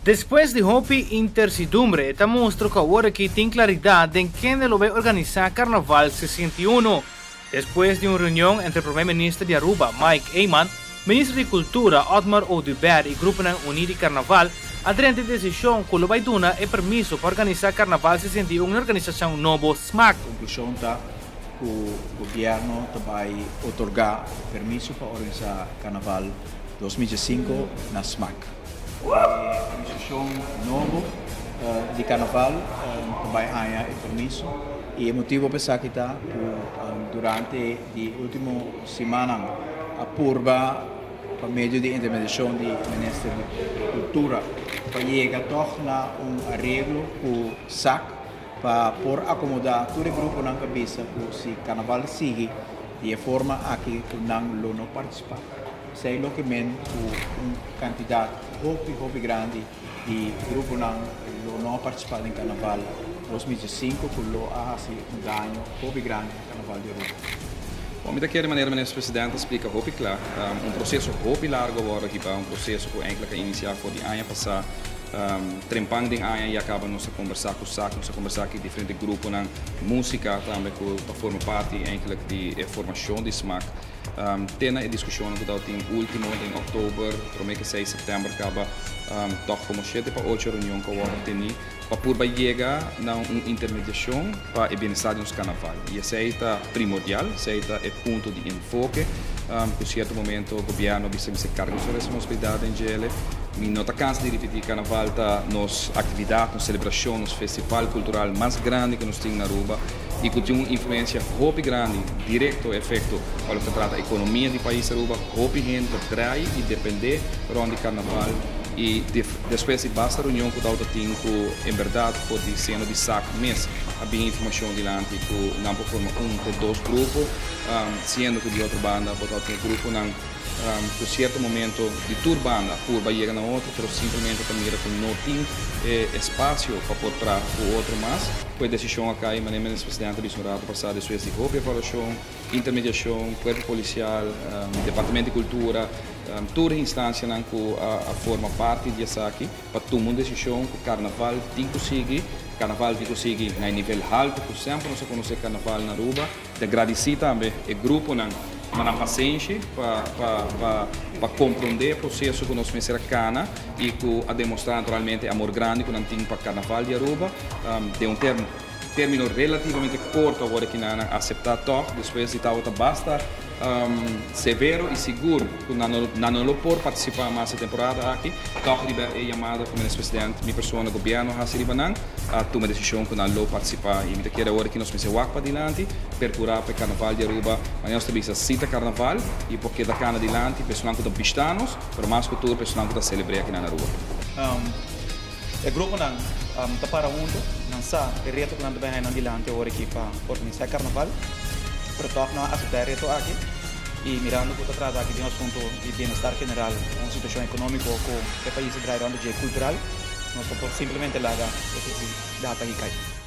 Despues di hopi incertidumbre, ta mustra cu awor aki tin claridad den ken lo bay organisa Carnaval 61. Despues di un reunion entre Prome Minister di Aruba, Mike Eman, Minister di Cultura, Otmar Oduber y Grupo Uni di Carnaval, a drenta e decision cu lo bay duna e permiso pa organisa Carnaval 61 na organisacion nobo SMAC. Conclusion ta cu gobierno ta bay otorga permiso pa organisa Carnaval 2005 na SMAC. E organisacion nobo di Carnaval ta bay haya e permiso y e motibo pa esaki ta cu durante di ultimo siman a purba pa medio di intermediacion di Minister di Cultura pa yega toch na un areglo cu SAC pa por acomoda tur e gruponan cu a bisa cu si Carnaval sigui di e forma aki cu nan lo no participa. Esey lo kiermen cu un cantidad hopi hopi grandi di gruponan lo no participa den Carnaval 2005, cu lo a haci un daño hopi grandi na Carnaval di Aruba. Bom, mi quer maneira minister presidente explica hopi claro, un proceso hopi largo awor aki pa un proceso cu eigenlijk a inicia for di aña pasa, trempan den aña ya caba nos a combersa cu SAC, nos a combersa cu diferente gruponan, musica tambe cu ta forma parti eigenlijk di formacion di SMAC. Te na e discusion cu tabatin ultimo den october, prome cu 6 september caba, toch como 7 pa 8 reunion cu awor teni pa purba yega na un intermediacion pa e bienestar di nos carnaval. Y esey ta primordial, esey ta e punto di enfoke, cu cierto momento gobierno bisa bisa carga su responsabilidad den djele. Mi no ta cansa di ripiti, carnaval ta nos actividad, nos celebracion, nos festival cultural mas grandi cu nos tin na Aruba y cu tin un influencia hopi grandi, directo efecto pa loke ta trata economia di pais Aruba. Hopi hende ta draai y depende rond di carnaval y despues di basta reunion cu tawata tin cu en berdad for di seno di SAC mes a bin informacion dilanti cu nan por forma un te dos grupo, siendo cu di otro banda bo tabatin gruponan cu cierto momento di tur banda purba yega na otro, pero simplemente ta mira cu no tin e espacio pa por traha cu otro mas. Cu e decision a cay, manera Minister Presidente a bisa un rato pasa, despues di hopi evaluacion, intermediacion, cuerpo policial, Departamento di Cultura, tur e instancianan cu a forma parti di esaki, pa tuma un decision cu Carnaval tin cu sigui, Carnaval tin cu sigui na e nivel halto cu semper nos a conoce Carnaval na Aruba. Ta gradici tambe e gruponan pa nan pasenshi pa comprende e proceso cu nos mester a cana y cu a demostra naturalmente e amor grandi cu nan tin pa Carnaval di Aruba. Den un termino relativamente corto awor aki nan a acepta toch, despues di tabata basta severo y sigur cu nan no lo por participa mas e temporada aki, toch riba e yamada cu Minister President, mi persona, Gobierno a haci riba nan, a tuma decision cu nan lo participa y mi ta kere awor aki nos mester wak padilanti, percura pa e Carnaval di Aruba, manera nos ta bisa si ta Carnaval y por keda cana dilanti pa esunnan cu ta bishta nos, pero mas cu tur pa esunnan cu ta celebre aki na Aruba. E gruponan ta para hunto, nan sa e reto cu nan ta bay haya nan dilanti awor aki pa organisa e Carnaval, pero toch nan a acepta e reto aki y mirando cu ta trata aki di un asunto di bienestar general, un situacion economico cu e pais ta draai rond dje cultural, nos no por simplemente laga e data aki cay.